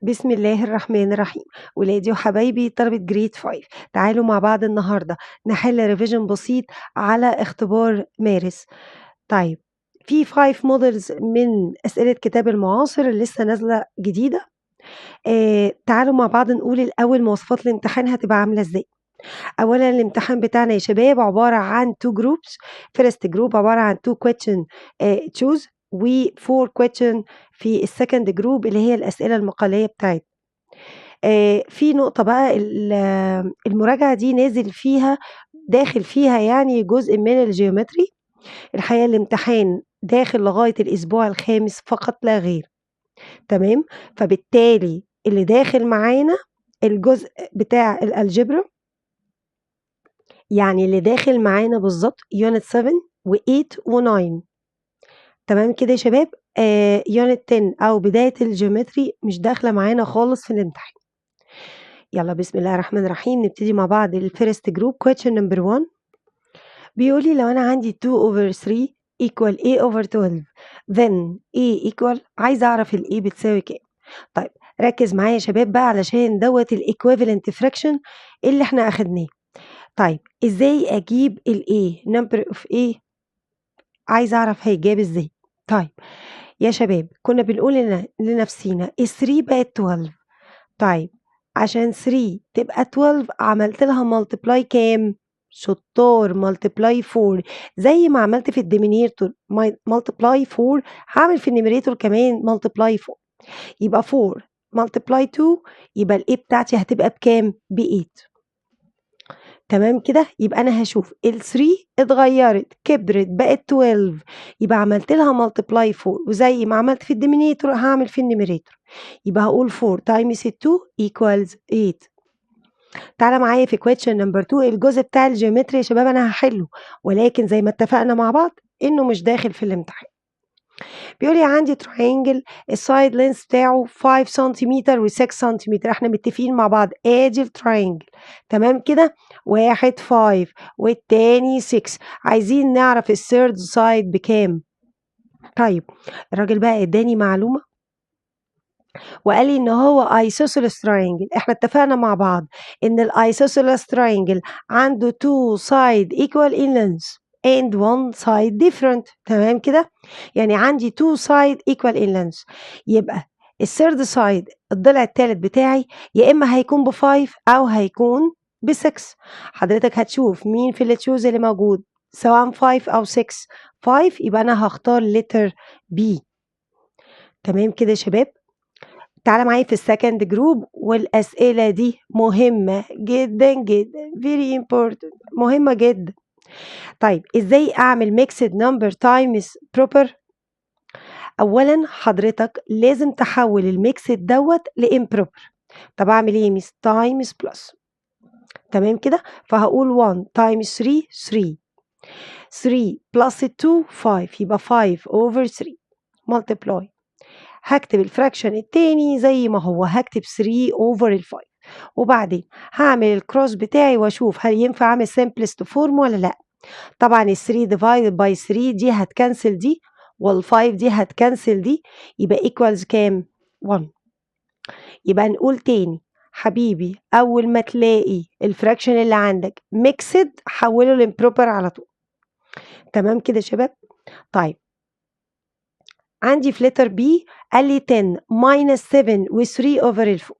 بسم الله الرحمن الرحيم. ولادي وحبايبي طلبة grade 5، تعالوا مع بعض النهاردة نحل revision بسيط على اختبار مارس. طيب، في 5 models من أسئلة كتاب المعاصر اللي لسه نازلة جديدة. تعالوا مع بعض نقول الأول مواصفات الامتحان هتبقى عاملة ازاي. أولا الامتحان بتاعنا يا شباب عبارة عن 2 groups. first group عبارة عن 2 question choose و 4 question في ال second group اللي هي الأسئلة المقالية بتاعتنا. في نقطة بقى، المراجعة دي نازل فيها، داخل فيها يعني جزء من ال geometry. الحقيقة الامتحان داخل لغاية الأسبوع الخامس فقط لا غير، تمام؟ فبالتالي اللي داخل معانا الجزء بتاع ال algebra، يعني اللي داخل معانا بالظبط unit 7 و8 و9، تمام كده يا شباب؟ unit 10 او بداية ال geometry مش داخلة معانا خالص في الامتحان. يلا بسم الله الرحمن الرحيم، نبتدي مع بعض ال first group. question number 1 بيقول لي لو انا عندي 2 over 3 equal a over 12، then a equal، عايزه اعرف ال a بتساوي كام. طيب، ركز معايا يا شباب بقى علشان دوت ال equivalent fraction اللي احنا اخدناه. طيب، ازاي اجيب ال a؟ number of a عايزه اعرف هيجاب ازاي. طيب يا شباب، كنا بنقول لنفسينا ال 3 بقت 12. طيب، عشان 3 تبقى 12 عملت لها multiply كام؟ شطار، multiply 4. زي ما عملت في ال denominator multiply 4، هعمل في ال numerator كمان multiply 4. يبقى 4 multiply 2، يبقى ال a بتاعتي هتبقى بكام؟ ب 8. تمام كده؟ يبقى أنا هاشوف ال3 اتغيّرت، كبرت، بقت 12، يبقى عملت لها multiply 4، وزي ما عملت في ال denominator هاعمل في ال numerator، يبقى هاقول 4 times 2 equals 8. تعالَ معايا في question number 2. الجزء بتاع ال geometry يا شباب أنا هاحله، ولكن زي ما اتفقنا مع بعض إنه مش داخل في الامتحان. بيقول لي عندي triangle ال side length بتاعه 5 سنتيمتر و6 سنتيمتر. احنا متفقين مع بعض، ادي ال triangle، تمام كده؟ واحد 5 والتاني 6، عايزين نعرف ال third side بكام. طيب، الراجل بقى اداني معلومة وقال لي ان هو isosceles triangle. احنا اتفقنا مع بعض ان ال isosceles triangle عنده two side equal in length and one side different، تمام كده؟ يعني عندي two side equal in length، يبقى ال third side، الضلع الثالث بتاعي، يا اما هيكون ب 5 او هيكون ب 6. حضرتك هتشوف مين في ال choose اللي موجود، سواء 5 او 6. 5، يبقى انا هختار letter B. تمام كده يا شباب؟ تعالى معايا في ال second group، والأسئلة دي مهمة جدا جدا، very important، مهمة جدا. طيب، ازاي اعمل mixed number times proper؟ اولا حضرتك لازم تحول ال mixed دوت ل improper. طب اعمل ايه يا ميس؟ times plus، تمام كده؟ فهقول 1 times 3، 3، 3 plus 2، 5، يبقى 5 over 3 multiply. هكتب ال fraction التاني زي ما هو، هكتب 3 over ال 5، وبعدين هعمل ال cross بتاعي واشوف هل ينفع اعمل simplest form ولا لا. طبعا ال 3 divided by 3 دي هت cancel دي، وال 5 دي هت cancel دي، يبقى equals كام؟ 1. يبقى نقول تاني حبيبي، أول ما تلاقي ال fraction اللي عندك mixed حوّله ل improper على طول. تمام كده يا شباب؟ طيب، عندي في letter B قال لي 10 minus 7 و3 over ال4.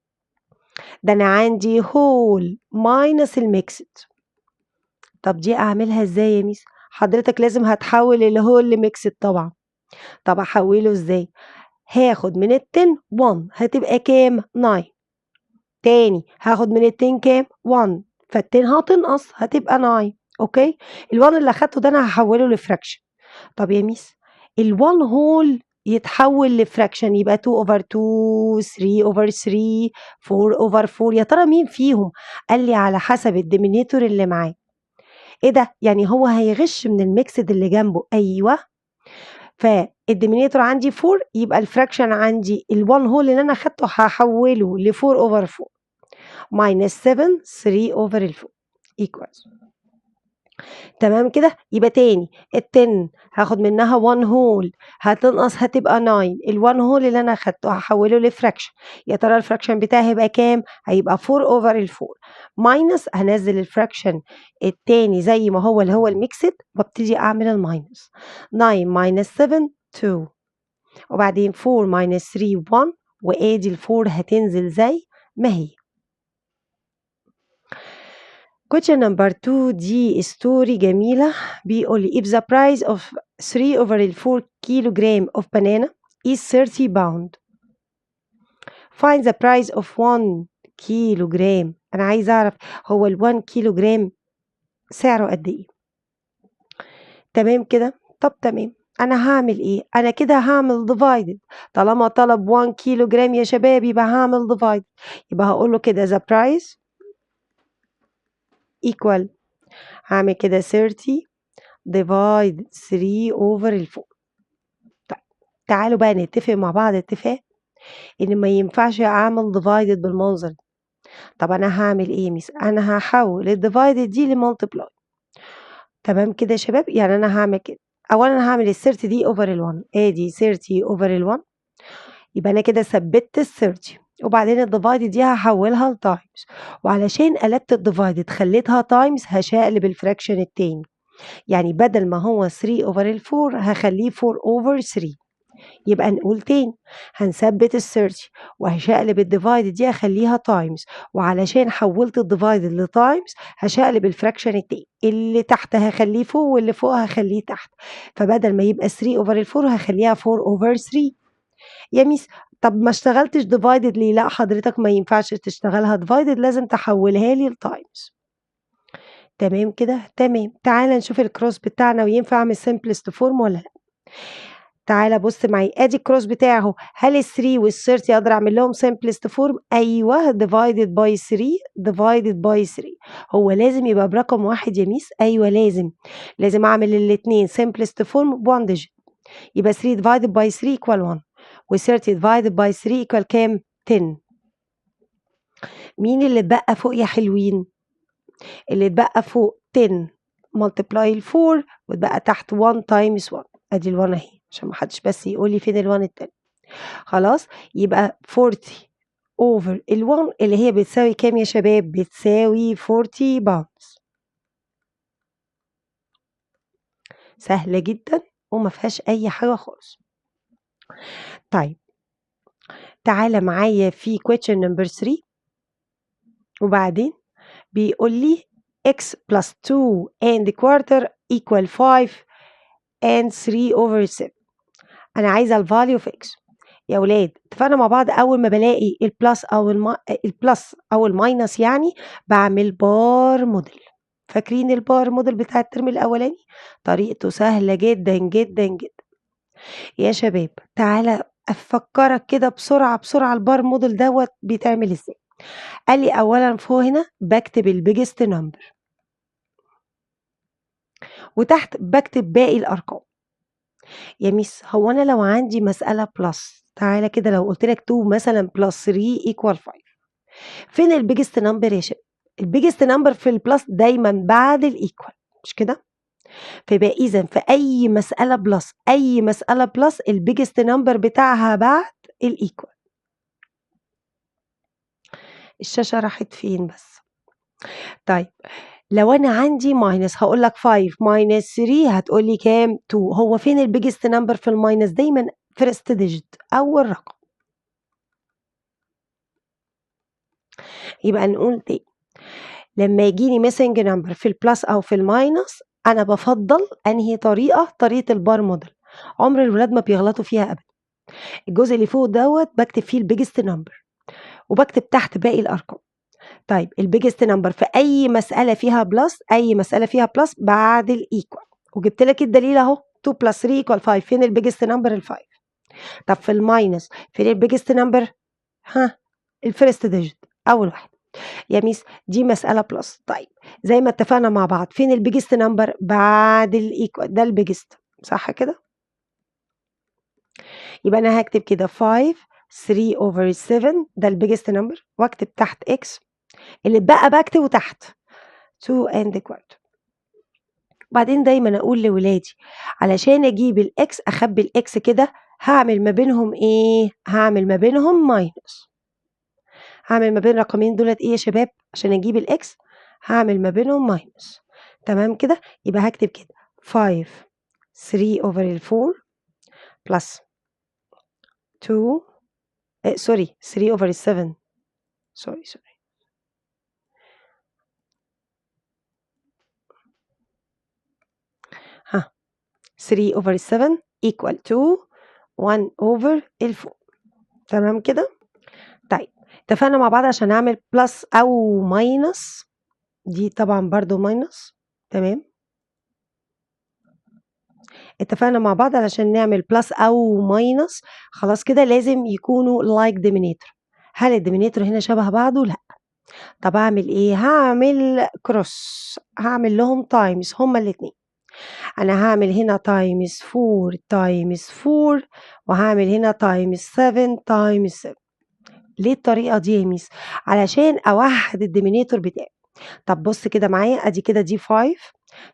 ده أنا عندي whole minus ال mixed. طب دي أعملها إزاي يا ميس؟ حضرتك لازم هتحوّل ال whole ل mixed طبعًا. طب أحوّله إزاي؟ هاخد من ال10 1، هتبقى كام؟ 9. تاني، هاخد من ال10 كام؟ 1، فال10 هتنقص هتبقى 9، okay؟ ال1 اللي أخدته ده أنا هاحوّله ل fraction. طب يا ميس، ال1 whole يتحوّل ل fraction يبقى 2 over 2، 3 over 3، 4 over 4، يا ترى مين فيهم؟ قال لي على حسب ال denominator اللي معاه. إيه ده؟ يعني هو هيغش من ال mixed اللي جنبه؟ أيوه. فال denominator عندي 4، يبقى ال fraction عندي ال1 whole اللي أنا أخدته هاحوّله ل4 over 4 minus 7 3 over ال4 equals. تمام كده؟ يبقى تاني ال10 هاخد منها 1 whole، هتنقص هتبقى 9. ال1 whole اللي انا اخدته هحوله ل fraction. يا ترى ال fraction بتاعي هيبقى كام؟ هيبقى 4 over ال 4 minus، هنزل ال fraction التاني زي ما هو اللي هو ال mixed، وابتدي اعمل ال minus. 9 minus 7 2، وبعدين 4 minus 3 1، وادي ال 4 هتنزل زي ما هي. Question number 2، دي story جميلة. بيقول لي if the price of 3 over 4 kilogram of banana is 30 pound، find the price of 1 kilogram. أنا عايزة أعرف هو ال 1 كيلوجرام سعره قد إيه. تمام كده؟ طب تمام، أنا هعمل إيه؟ أنا كده هعمل divided. طالما طلب 1 كيلوجرام يا شباب يبقى هعمل divided. يبقى هقول له كده the price equal، هعمل كده 30 divide 3 over ال 4. طيب تعالوا بقى نتفق مع بعض اتفاق إن ما ينفعش أعمل divided بالمنظر ده. طب أنا هعمل إيه يا ميس؟ أنا هحول ال divided دي ل multiply. تمام كده يا شباب؟ يعني أنا هعمل كده، أولا هعمل ال 30 دي over ال 1، ادي 30 over ال 1، يبقى أنا كده ثبتت ال 30، وبعدين ال divided دي هحولها ل times، وعلشان قلبت ال divided خليتها times هشقلب ال fraction التاني، يعني بدل ما هو 3 over ال 4 هخليه 4 over 3. يبقى نقول تاني هنثبت ال 30 وهشقلب ال divided دي هخليها times، وعلشان حولت ال divided ل times هشقلب ال fraction التاني، اللي تحت هخليه فوق واللي فوق هخليه تحت، فبدل ما يبقى 3 over ال 4 هخليها 4 over 3. يا ميس طب ما اشتغلتش divided ليه؟ لا حضرتك ما ينفعش تشتغلها divided، لازم تحولها لي ل times. تمام كده؟ تمام. تعالى نشوف ال cross بتاعنا وينفع اعمل simplest form ولا لا. تعالى بص معايا، ادي ال cross بتاعه اهو. هل ال 3 وال 30 اقدر اعمل لهم simplest form؟ ايوه، divided by 3 divided by 3. هو لازم يبقى برقم واحد يا ميس؟ ايوه لازم، لازم اعمل الاثنين simplest form ب 1 digit. يبقى 3 divided by 3 equal 1، و 30 divided by 3 equal كام؟ 10. مين اللي اتبقى فوق يا حلوين؟ اللي اتبقى فوق 10 multiply ال 4، واتبقى تحت 1 times 1. ادي ال 1 اهي عشان ما حدش بس يقول لي فين ال 1 التاني. خلاص، يبقى 40 over ال 1 اللي هي بتساوي كام يا شباب؟ بتساوي 40 pounds. سهلة جدا وما فيهاش أي حاجة خالص. طيب تعالى معايا في question number 3، وبعدين بيقول لي x plus 2 and quarter equal 5 and 3 over 7. أنا عايزة ال value of x. يا ولاد اتفقنا مع بعض أول ما بلاقي ال plus أو ال minus يعني بعمل bar model. فاكرين ال bar model بتاع الترم الأولاني؟ طريقته سهلة جدا جدا جدا يا شباب. تعالى أفكرك كده بسرعة بسرعة ال bar model دوت بيتعمل ازاي. قال لي أولا فوق هنا بكتب ال biggest number، وتحت بكتب باقي الأرقام. يا ميس هو أنا لو عندي مسألة plus، تعالى كده لو قلت لك 2 مثلا plus 3 equal 5، فين ال biggest number يا شباب؟ ال biggest number في ال plus دايما بعد ال equal، مش كده؟ فيبقى إذا في أي مسألة plus، أي مسألة plus ال biggest number بتاعها بعد ال equal. الشاشة راحت فين بس؟ طيب لو أنا عندي minus هقول لك 5 minus 3 هتقول لي كام؟ 2. هو فين ال biggest number في ال minus؟ دايما first digit، أول رقم. يبقى نقول تاني لما يجيني missing number في ال plus أو في ال minus أنا بفضل أنهي طريقة؟ طريقة ال bar model. عمر الولاد ما بيغلطوا فيها أبدا. الجزء اللي فوق دوت بكتب فيه ال biggest number وبكتب تحت باقي الأرقام. طيب ال biggest number في أي مسألة فيها plus، أي مسألة فيها plus بعد ال equal، وجبت لك الدليل أهو 2 plus 3 equal 5. فين ال biggest number؟ ال 5. طب في ال minus فين ال biggest number؟ ها ال first digit أول واحد. يا ميس دي مسألة plus. طيب زي ما اتفقنا مع بعض فين ال biggest number؟ بعد ال equal، ده ال biggest صح كده؟ يبقى أنا هكتب كده 5 3 over 7 ده ال biggest number، واكتب تحت x اللي اتبقى بكتبه تحت 2 and quarter. وبعدين دايما اقول لولادي علشان اجيب ال x اخبي ال x كده، هعمل ما بينهم ايه؟ هعمل ما بينهم minus. هعمل ما بين الرقمين دولت ايه يا شباب عشان اجيب ال x؟ هعمل ما بينهم minus. تمام كده؟ يبقى هكتب كده 5 3 over 4 plus 2، sorry، 3 over 7، sorry sorry، ها 3 over 7 equal to 1 over 4. تمام كده؟ طيب اتفقنا مع بعض عشان نعمل plus أو minus، دي طبعا برضو minus. تمام، اتفقنا مع بعض علشان نعمل plus أو minus. خلاص كده لازم يكونوا like denominator. هل ال denominator هنا شبه بعضه؟ لا. طب أعمل إيه؟ هعمل cross، هعمل لهم times هما الاتنين. أنا هعمل هنا times 4 times 4، وهعمل هنا times 7 times 7. ليه الطريقة دي يا ميس؟ علشان أوحد ال denominator بتاعي. طب بص كده معايا، أدي كده دي 5،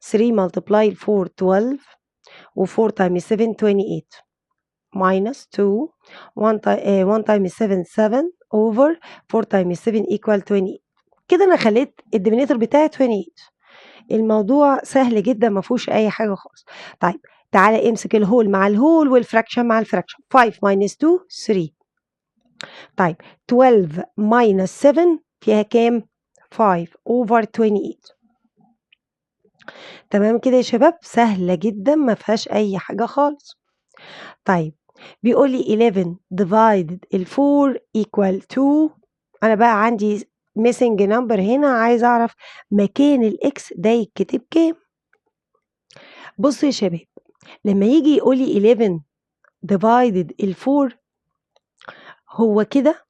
3 multiply 4 12، و 4 times 7 28، minus 2، 1 times 7 7 over 4 times 7 equal 28. كده أنا خليت ال denominator بتاعي 28. الموضوع سهل جدا ما فيهوش أي حاجة خالص. طيب تعالى امسك ال whole مع ال whole وال fraction مع ال fraction. 5 minus 2 3. طيب 12 minus 7 فيها كام؟ 5 over 28. تمام كده يا شباب؟ سهلة جدا ما فيهاش أي حاجة خالص. طيب بيقول لي 11 divided ال 4 equal 2. أنا بقى عندي missing number هنا، عايز أعرف مكان ال x ده يتكتب كام. بصوا يا شباب، لما يجي يقول لي 11 divided ال 4، هو كده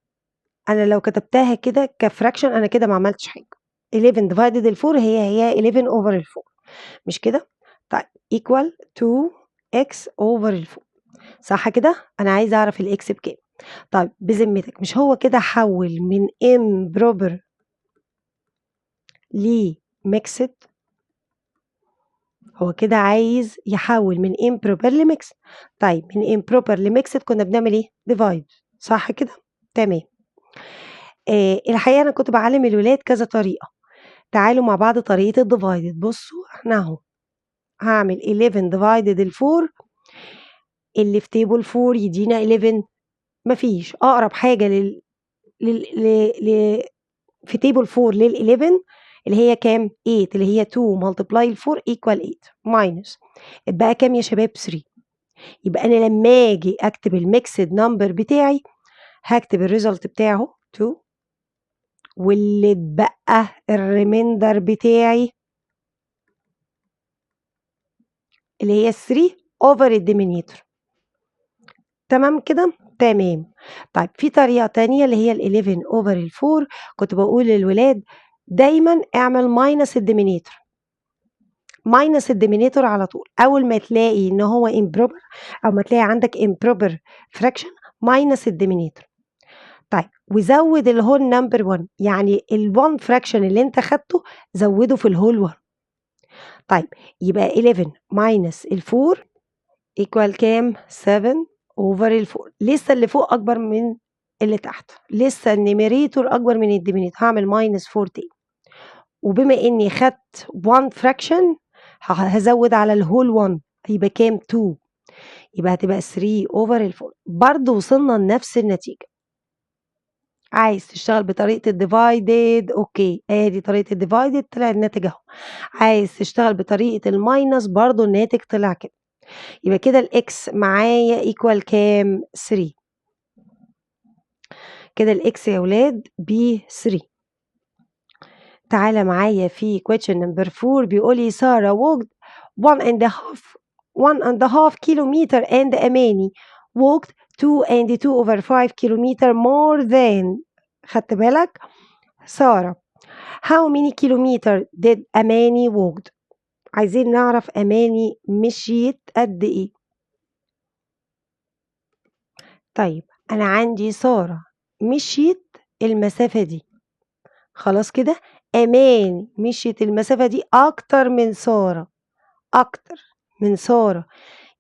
أنا لو كتبتها كده ك fraction أنا كده ما عملتش حاجة. 11 divided ال 4 هي هي 11 over ال 4، مش كده؟ طيب equal 2x over ال 4، صح كده؟ أنا عايزة أعرف ال x بكام. طيب بذمتك مش هو كده حول من improper ل mixed؟ هو كده عايز يحول من improper ل mixed. طيب من improper ل mixed كنا بنعمل ايه؟ divide، صح كده؟ تمام. الحقيقة أنا كنت بعلم الولاد كذا طريقة. تعالوا مع بعض طريقة ال divided. بصوا احنا اهو هعمل 11 divided ال 4، اللي في table 4 يدينا 11، مفيش أقرب حاجة لل في table 4 لل 11 اللي هي كام؟ 8، اللي هي 2 multiply 4 equal 8، minus اتبقى كام يا شباب؟ 3. يبقى أنا لما أجي أكتب ال mixed number بتاعي هكتب ال result بتاعه 2، واللي اتبقى ال remainder بتاعي اللي هي 3 over ال denominator. تمام كده؟ تمام. طيب في طريقة تانية اللي هي ال 11 over ال 4، كنت بقول للولاد دايما اعمل minus ال denominator، minus ال denominator على طول. أول ما تلاقي إن هو improper أو ما تلاقي عندك improper fraction minus ال denominator. طيب وزود ال whole number 1، يعني ال 1 fraction اللي انت خدته زوده في ال whole 1. طيب يبقى 11 minus ال 4 equal كام؟ 7 over ال 4. لسه اللي فوق أكبر من اللي تحت، لسه ال numerator أكبر من ال denominator، هعمل minus 4 تاني. وبما إني خدت 1 fraction هزود على ال whole 1، هيبقى كام؟ 2، يبقى هتبقى 3 over ال 4. برضه وصلنا لنفس النتيجة. عايز تشتغل بطريقة ال divided، okay، ادي طريقة ال divided طلع الناتج اهو. عايز تشتغل بطريقة ال minus برضه الناتج طلع كده. يبقى كده ال x معايا equal كام؟ 3. كده ال x يا ولاد ب 3. تعالى معايا في question number 4، بيقول لي سارة walked 1.5 kilometer and أماني walked 2 and 2 over 5 kilometer more than. خدت بالك؟ سارة how many kilometer did أماني walked؟ عايزين نعرف أماني مشيت قد إيه. طيب أنا عندي سارة مشيت المسافة دي، خلاص كده أماني مشيت المسافة دي أكتر من سارة. أكتر من سارة،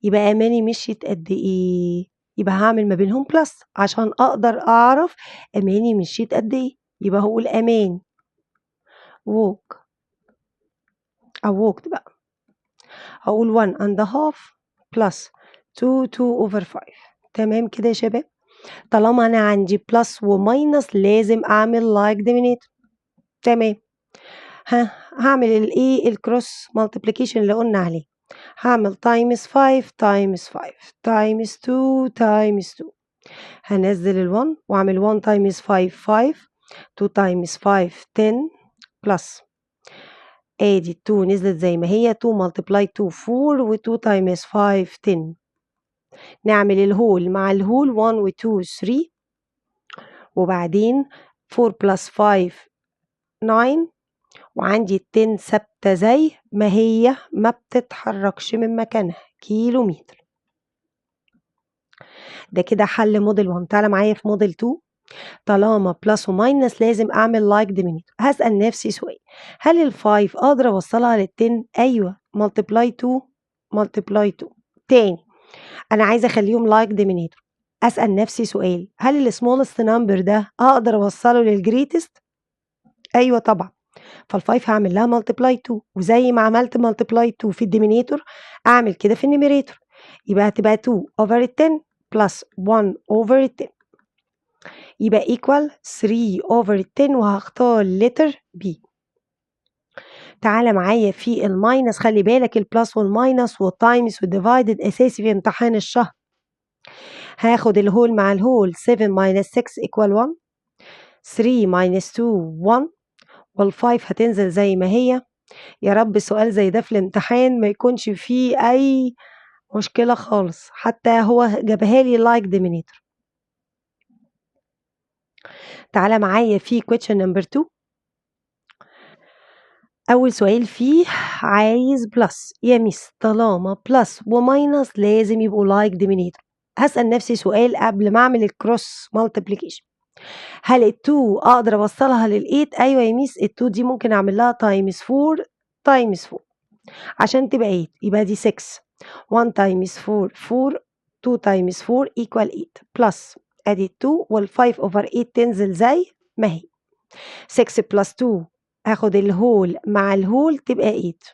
يبقى أماني مشيت قد إيه؟ يبقى هعمل ما بينهم plus عشان أقدر أعرف أماني مشيت قد إيه. يبقى هقول أماني walk أو walked بقى، هقول 1 and a half plus 2 2 over 5. تمام كده يا شباب؟ طالما أنا عندي plus و minus لازم أعمل like denominator. تمام. ها، هعمل الايه؟ ال cross multiplication اللي قلنا عليه. هعمل times 5 times 5 times 2 times 2. هنزل ال 1 واعمل 1 times 5 5، 2 times 5 10، plus ادي 2 نزلت زي ما هي، 2 multiply 2 4، و 2 times 5 10. نعمل ال whole مع ال whole، 1 و 2 3، وبعدين 4 plus 5 9، وعندي 10 ثابتة زي ما هي ما بتتحركش من مكانها، كيلو متر. ده كده حل موديل 1. تعالى معايا في موديل 2. طالما plus و minus لازم اعمل like denominator. هسأل نفسي سؤال: هل ال five اقدر اوصلها لل 10؟ ايوه، multiply 2 multiply 2. تاني، انا عايزه اخليهم like denominator. اسال نفسي سؤال: هل ال smallest number ده اقدر اوصله لل greatest؟ ايوه طبعا. فال five هعمل لها multiply 2، وزي ما عملت multiply 2 في ال denominator اعمل كده في ال numerator. يبقى هتبقى 2 over 10 plus 1 over 10، يبقى equal 3 over 10، وهختار letter B. تعالى معايا في ال minus. خلي بالك، ال plus وال minus وال times وال divided اساسي في امتحان الشهر. هاخد ال whole مع ال whole، 7 minus 6 equal 1، 3 minus 2 1، وال five هتنزل زي ما هي. يا رب سؤال زي ده في الامتحان ما يكونش فيه اي مشكلة خالص، حتى هو جابها لي like denominator. تعالى معايا في question number 2. أول سؤال فيه عايز plus. يا ميس، طالما plus و minus لازم يبقوا like denominator. هسأل نفسي سؤال قبل ما أعمل ال cross multiplication: هل ال 2 أقدر أوصلها لل 8؟ أيوة يا ميس، ال 2 دي ممكن أعمل لها times 4 times 4 عشان تبقى 8. يبقى دي 6، 1 times 4 4، 2 times 4 equal 8، plus ادي 2، وال 5 over 8 تنزل زي ما هي. 6 plus 2، هاخد ال whole مع ال whole تبقى 8،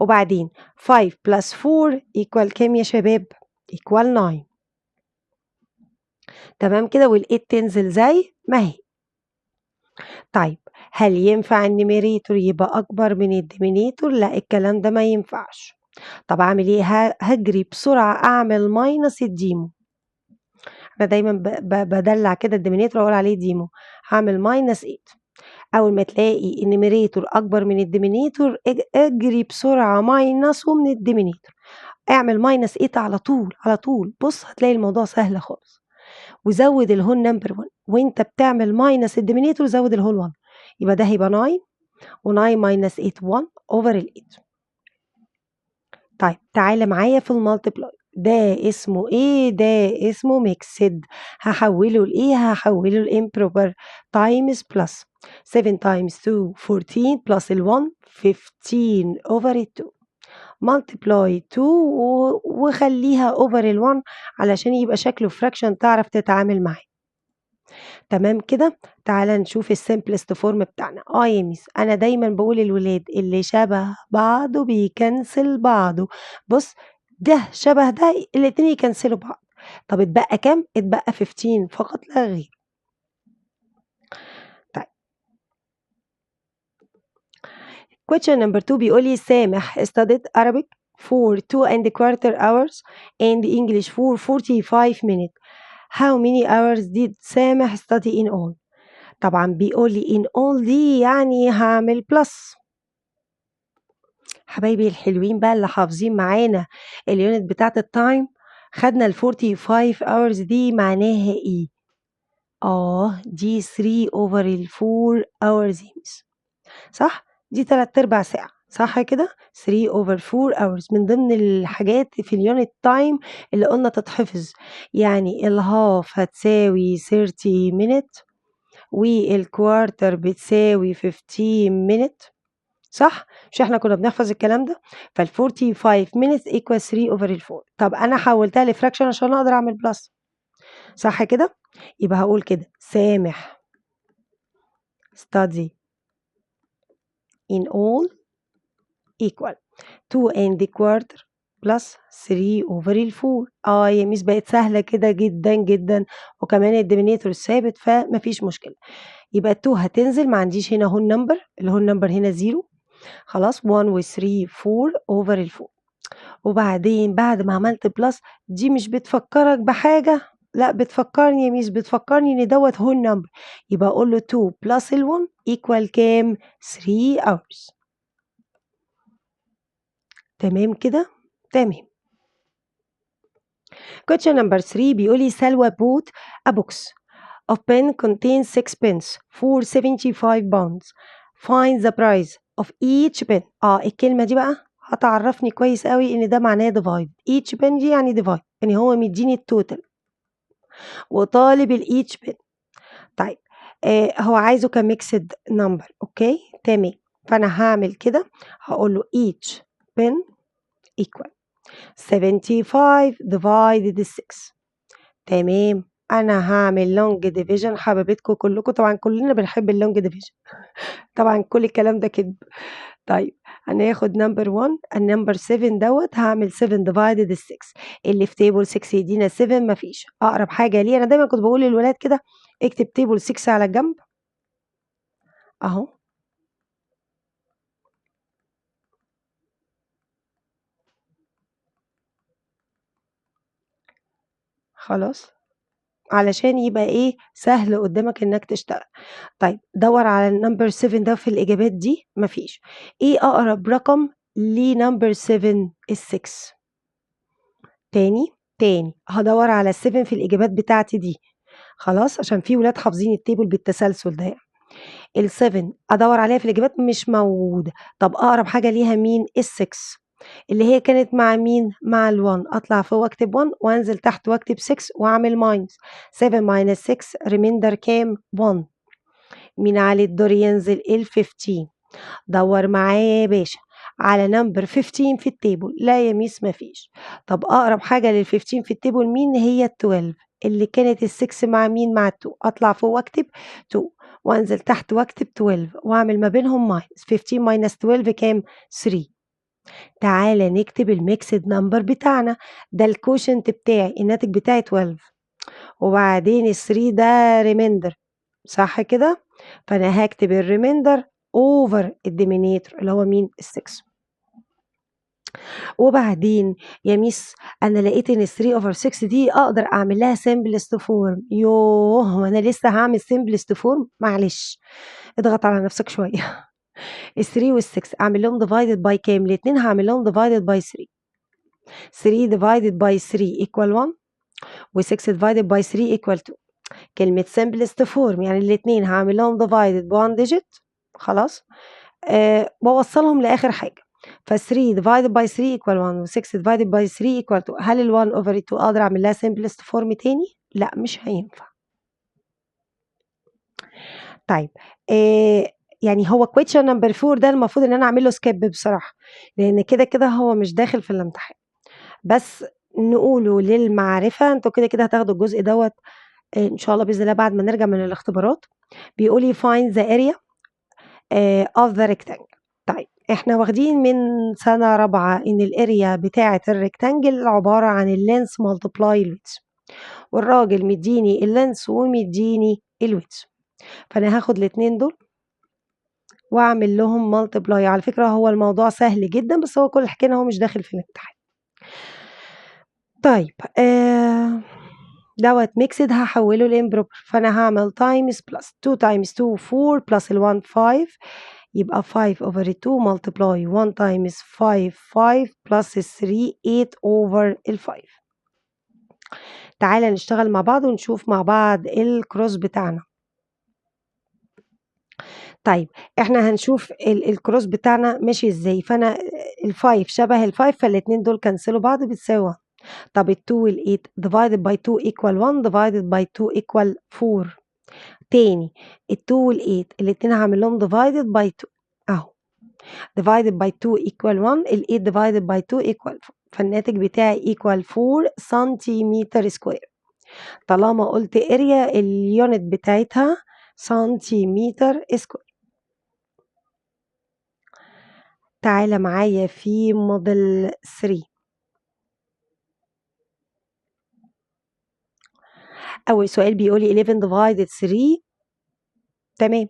وبعدين 5 plus 4 equal كام يا شباب؟ equal 9. تمام كده، وال 8 تنزل زي ما هي. طيب، هل ينفع ال numerator يبقى أكبر من ال denominator؟ لا، الكلام ده ما ينفعش. طب أعمل إيه؟ هجري بسرعة أعمل minus ال demo. أنا دايما بدلع كده ال denominator، أقول عليه demo. هعمل minus 8. أول ما تلاقي ال numerator أكبر من ال denominator اجري بسرعة minus من ال denominator، اعمل minus 8 على طول على طول. بص، هتلاقي الموضوع سهل خالص. وزود ال whole number 1، وانت بتعمل minus ال denominator زود ال whole 1. يبقى ده هيبقى 9، و9 minus 8 1 over ال 8. طيب، تعالى معايا في ال multiply. ده اسمه ايه؟ ده اسمه mixed. هحوله لايه؟ هحوله ل improper. times plus، 7 times 2 14، plus ال 1 15 over 2، multiply 2 وخليها over ال 1 علشان يبقى شكله fraction تعرف تتعامل معاه. تمام كده؟ تعالى نشوف ال simplest form بتاعنا. اه يا ميس، انا دايما بقول للولاد اللي شبه بعضه بي cancel بعضه. بص، ده شبه ده، الاتنين ي cancel وا بعض. طب اتبقى كام؟ اتبقى 15 فقط لا غير. طيب، question number 2 بيقول لي: سامح studied Arabic for 2 and a quarter hours and English for 45 minutes. How many hours did سامح study in all؟ طبعا بيقول لي in all، دي يعني هعمل plus. حبايبي الحلوين بقى اللي حافظين معانا ال unit بتاعت ال time، خدنا ال 45 hours دي معناها ايه؟ دي 3 over ال 4 hours، صح؟ دي تلات ارباع ساعة، صح كده؟ 3 over 4 hours من ضمن الحاجات في ال unit time اللي قلنا تتحفظ. يعني ال half هتساوي 30 minute، وال quarter بتساوي 15 minute. صح؟ مش احنا كنا بنحفظ الكلام ده؟ فال 45 minutes equal 3 over ال 4. طب انا حولتها ل fraction عشان اقدر اعمل plus، صح كده؟ يبقى هقول كده سامح study in all equal 2 and quarter plus 3 over ال 4. يا ميس بقت سهلة كده جدا جدا، وكمان ال denominator ثابت فمفيش مشكلة. يبقى 2 هتنزل، ما عنديش هنا whole number، ال whole number هنا 0، خلاص 1 و 3 4 over ال 4. وبعدين بعد ما عملت plus دي مش بتفكرك بحاجة؟ لا بتفكرني يا ميس، بتفكرني ان دوت whole number، يبقى اقول له 2 plus ال 1 equal كام؟ 3 hours. تمام كده؟ تمام. Question number 3 بيقول لي سلوى bought a box of pen contains 6 pens for 75 pounds. Find the price of each pen. الكلمة دي بقى هتعرفني كويس قوي ان ده معناه divide. Each pen دي يعني divide، يعني هو مديني ال total وطالب ال each pen. طيب هو عايزه ك mixed number، okay تمام. فانا هعمل كده، هقول له each pen equal 75 divided 6. تمام. انا هعمل long division، حبايبتكم كلكم طبعا كلنا بنحب ال long division طبعا كل الكلام ده كدب. طيب هناخد number 1، ال number 7 دوت هعمل 7 divided 6، اللي في table 6 يدينا 7، مفيش اقرب حاجه ليه. انا دايما كنت بقول للولاد كده اكتب table 6 على الجنب اهو، خلاص، علشان يبقى ايه سهل قدامك انك تشتغل. طيب دور على ال number 7 ده في الاجابات دي، مفيش. ايه اقرب رقم ل number 7؟ ال6. تاني هدور على ال7 في الاجابات بتاعتي دي، خلاص، عشان في ولاد حافظين ال table بالتسلسل ده يعني. ال7 ادور عليها في الاجابات مش موجوده. طب اقرب حاجه ليها مين؟ ال6 اللي هي كانت مع مين؟ مع ال1. اطلع فوق واكتب 1 وانزل تحت واكتب 6 واعمل minus. 7 minus 6 remainder كام؟ 1. مين عليه الدور ينزل؟ ال 15. دور معايا يا باشا على number 15 في ال table. لا يا ميس مفيش. طب اقرب حاجه لل 15 في ال table مين؟ هي ال 12 اللي كانت ال 6 مع مين؟ مع ال 2. اطلع فوق واكتب 2 وانزل تحت واكتب 12 واعمل ما بينهم minus. 15 minus 12 كام؟ 3. تعالى نكتب ال mixed number بتاعنا، ده ال quotient بتاعي، الناتج بتاعي 12، وبعدين ال 3 ده remainder، صح كده؟ فانا هكتب ال remainder over ال denominator اللي هو مين؟ ال 6. وبعدين يا ميس انا لقيت ان ال 3 over 6 دي اقدر اعمل لها simplest form. يوه وانا لسه هعمل simplest form؟ معلش اضغط على نفسك شويه. ال 3 وال 6 اعمل لهم divided by كام؟ الاثنين هعمل لهم divided by 3. 3 divided by 3 equal 1 و 6 divided by 3 equal 2. كلمة simplest form يعني الاثنين هعمل لهم divided ب 1 digit، خلاص، وأوصلهم لآخر حاجة. ف 3 divided by 3 equal 1 و 6 divided by 3 equal 2. هل ال 1 over 2 أقدر أعمل لها simplest form تاني؟ لا مش هينفع. طيب يعني هو question number 4 ده المفروض ان انا اعمل له skip بصراحة، لان كده كده هو مش داخل في الامتحان، بس نقوله للمعرفة. انتوا كده كده هتاخدوا الجزء دوت ان شاء الله باذن الله بعد ما نرجع من الاختبارات. بيقول لي find the area of the rectangle. طيب احنا واخدين من سنة رابعة ان ال area بتاعة ال rectangle عبارة عن ال length multiply ال width، والراجل مديني ال length ومديني ال width، فانا هاخد الاتنين دول واعمل لهم multiply. على فكرة هو الموضوع سهل جدا، بس هو كل الحكاية ان هو مش داخل في الامتحان. طيب دوت mixed هحوله ل improper، فانا هعمل times plus 2 times 2 4 plus ال 1 5، يبقى 5 over 2 multiply 1 times 5 5 plus 3 8 over ال 5. تعالى نشتغل مع بعض ونشوف مع بعض ال cross بتاعنا. طيب احنا هنشوف ال cross بتاعنا ماشي ازاي. فانا ال 5 شبه ال 5، فالاتنين دول cancel وا بعض بتساوي 1. طب ال 2 وال 8 divided by 2 equal 1 divided by 2 equal 4. تاني ال 2 وال 8 الاتنين هعمل لهم divided by 2 اهو. divided by 2 equal 1، ال 8 divided by 2 equal 4، فالناتج بتاعي equal 4 سنتيمتر square. طالما قلت area ال unit بتاعتها سنتيمتر square. تعالى معايا في موديل 3. أول سؤال بيقولي 11 divided 3. تمام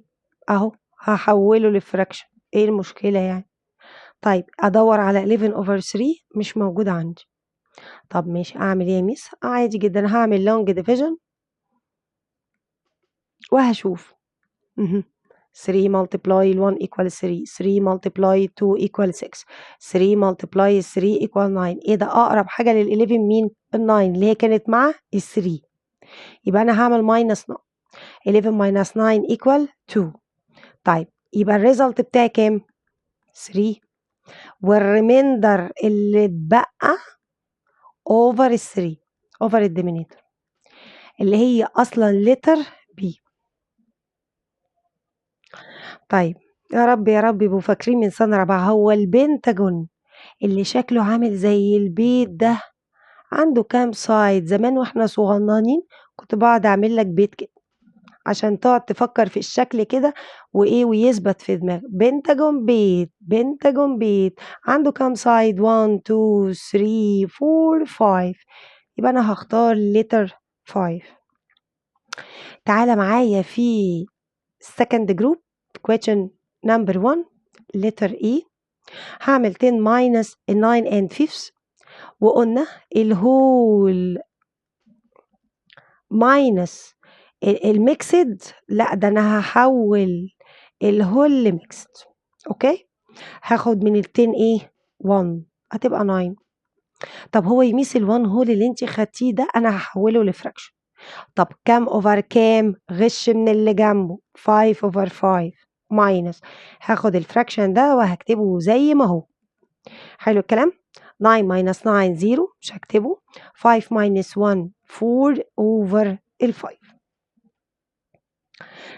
أهو هحوله ل fraction، إيه المشكلة يعني؟ طيب أدور على 11 over 3 مش موجود عندي. طب ماشي أعمل إيه يا ميس؟ عادي جدا هعمل long division وهشوف. 3 multiply 1 equal 3، 3 multiply 2 equal 6، 3 multiply 3 equal 9. إيه ده؟ أقرب حاجة لل 11 مين؟ ال 9 اللي هي كانت مع ال 3. يبقى أنا هعمل minus 9. 11 minus 9 equal 2. طيب يبقى ال result بتاعي كام؟ 3، وال remainder اللي اتبقى over ال 3 over ال denominator اللي هي أصلا letter B. طيب يا رب يا رب يبقوا فاكرين من سنة رابعة، هو البنتاجون اللي شكله عامل زي البيت ده عنده كام side؟ زمان واحنا صغننين كنت بقعد اعمل لك بيت كده عشان تقعد تفكر في الشكل كده وايه ويثبت في دماغك. بنتاجون بيت، بنتاجون بيت عنده كام side؟ 1 2 3 4 5. يبقى انا هختار letter 5. تعالى معايا في second group question number 1 letter E. هعمل 10 minus 9 and fifths، وقلنا ال whole minus ال mixed، لا ده انا هحول ال whole ل mixed. okay هاخد من ال 10 ايه؟ 1، هتبقى 9. طب هو يميس ال 1 whole اللي انت خدتيه ده انا هحوله ل fraction. طب كام over كام؟ غش من اللي جنبه 5 over 5 minus، هاخد ال fraction ده وهكتبه زي ما هو. حلو الكلام. 9 minus 9 0 مش هكتبه، 5 minus 1 4 over ال 5.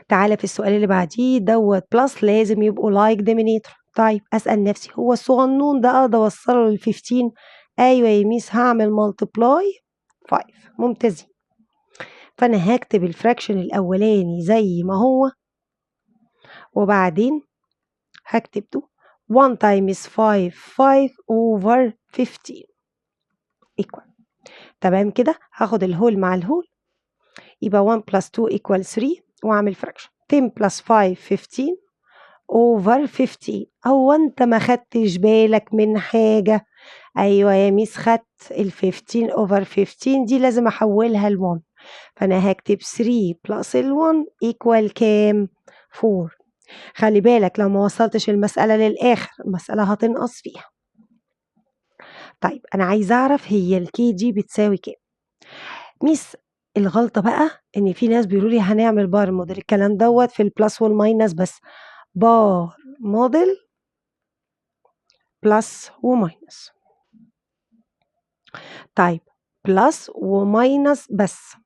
تعالى في السؤال اللي بعديه دوت plus لازم يبقوا like denominator. طيب أسأل نفسي هو الصغنون ده أقدر أوصله لل 15؟ أيوة يا ميس هعمل multiply 5. ممتازين. فأنا هكتب ال fraction الأولاني زي ما هو، وبعدين هكتب 2 1 times 5 5 over 15 equal. تمام كده. هاخد ال whole مع ال whole يبقى 1 plus 2 equal 3، واعمل fraction 10 plus 5 15 over 15. هو انت ما خدتش بالك من حاجة؟ ايوه يا ميس خدت ال 15 over 15 دي لازم احولها ل 1، فانا هكتب 3 plus ال 1 equal كام؟ 4. خلي بالك لو ما وصلتش المسألة للآخر المسألة هتنقص فيها. طيب أنا عايزة أعرف هي ال K دي بتساوي كام؟ ميس الغلطة بقى إن في ناس بيقولوا لي هنعمل bar model، الكلام دوت في ال plus وال minus بس، bar model plus و minus. طيب plus و minus بس،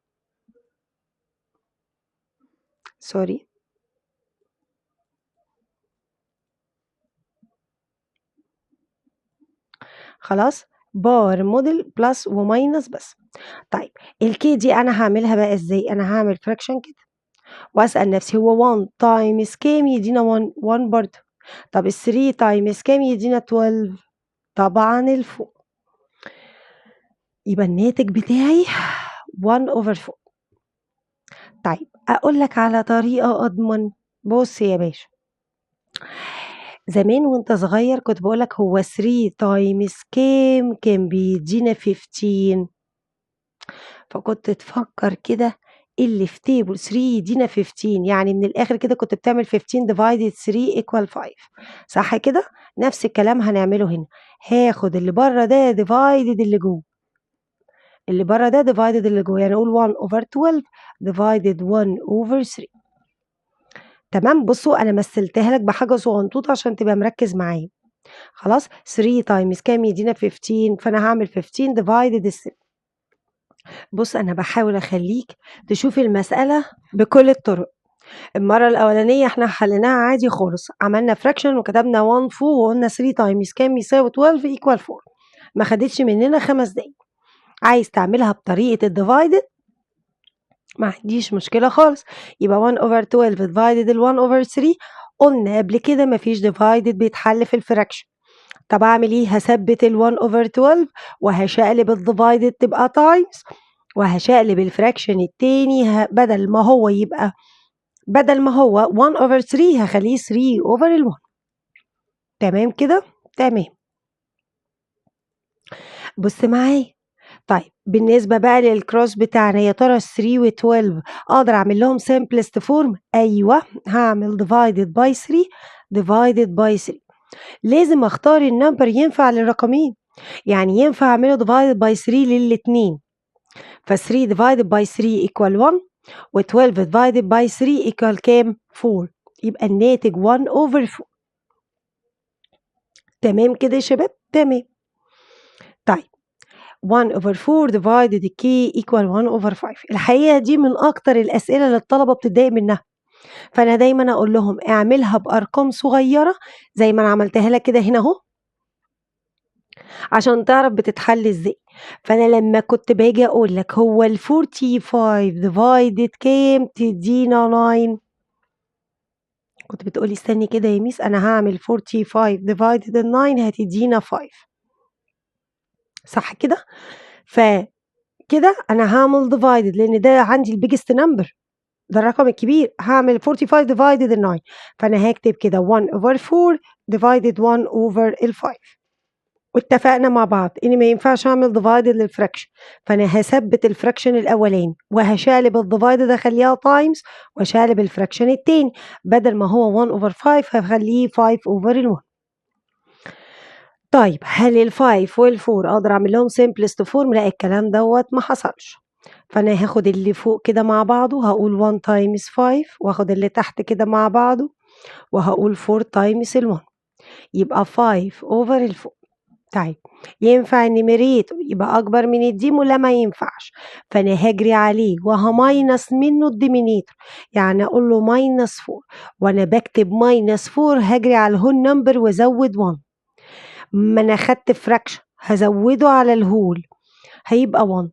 sorry، خلاص bar model plus و minus بس. طيب ال K دي انا هعملها بقى ازاي؟ انا هعمل fraction كده واسال نفسي هو 1 times كام يدينا 1؟ 1 برضه. طب ال 3 times كام يدينا 12؟ طبعا ال four. يبقى الناتج بتاعي 1 over 4. طيب اقول لك على طريقه اضمن. بص يا باشا، زمان وانت صغير كنت بقولك هو 3 times كام كان بيدينا 15، فكنت تفكر كده اللي في table 3 يدينا 15، يعني من الاخر كده كنت بتعمل 15 divided 3 equal 5، صح كده؟ نفس الكلام هنعمله هنا، هاخد اللي بره ده divided اللي جوه، اللي بره ده divided اللي جوه، يعني اقول 1 over 12 divided 1 over 3. تمام؟ بصوا انا مثلتها لك بحاجه صغنطوطه عشان تبقى مركز معايا. خلاص 3 times كام يدينا 15، فانا هعمل 15 divided 3. بص انا بحاول اخليك تشوف المساله بكل الطرق. المرة الأولانية احنا حليناها عادي خالص، عملنا fraction وكتبنا 1 فوق وقلنا 3 times كام يساوي 12 equal 4، ما خدتش مننا 5 دقايق. عايز تعملها بطريقة ال divided ما عنديش مشكلة خالص، يبقى 1 over 12 divided ال 1 over 3. قلنا قبل كده مفيش divided بيتحل في ال fraction. طب أعمل إيه؟ هثبت ال 1 over 12 وهشقلب ال divided تبقى times، وهشقلب ال fraction التاني بدل ما هو 1 over 3 هخليه 3 over ال 1. تمام كده؟ تمام. بص معايا. طيب بالنسبة بقى لل cross بتاعنا، يا ترى 3 و 12 أقدر أعمل لهم simplest form؟ أيوه، هعمل divided by 3 divided by 3. لازم أختار ال number ينفع للرقمين، يعني ينفع أعمله divided by 3 للاتنين. ف 3 divided by 3 equal 1 و 12 divided by 3 equal كام؟ 4، يبقى الناتج 1 over 4. تمام كده يا شباب؟ تمام. طيب 1 over 4 divided k equal 1 over 5. الحقيقة دي من أكتر الأسئلة اللي الطلبة بتتضايق منها، فأنا دايما أقول لهم اعملها بأرقام صغيرة زي ما أنا عملتها لك كده هنا أهو، عشان تعرف بتتحل ازاي. فأنا لما كنت باجي أقول لك هو ال 45 divided كام تدينا 9، كنت بتقولي استني كده يا ميس أنا هعمل 45 divided 9 هتدينا 5، صح كده؟ فكده أنا هعمل divided لأن ده عندي ال biggest number، ده الرقم الكبير، هعمل 45 divided 9، فأنا هكتب كده 1 over 4 divided 1 over ال 5. واتفقنا مع بعض إن ما ينفعش أعمل divided لل fraction، فأنا هثبت ال fraction الأولاني وهشقلب ال divided أخليها times، وأشقلب ال fraction التاني بدل ما هو 1 over 5 هخليه 5 over ال 1. طيب هل ال 5 وال 4 أقدر أعمل لهم simplest form؟ لا، الكلام دوت ما حصلش. فأنا هاخد اللي فوق كده مع بعضه هقول 1 times 5، وآخد اللي تحت كده مع بعضه وهقول 4 times ال 1، يبقى 5 over ال 4. طيب ينفع ال numerator يبقى أكبر من ال dim ولا ما ينفعش؟ فأنا هجري عليه وه minus منه ال denominator، يعني أقول له minus 4، وأنا بكتب minus 4 هجري على ال whole number وأزود 1. ما أنا خدت fraction هزوده على ال whole هيبقى 1.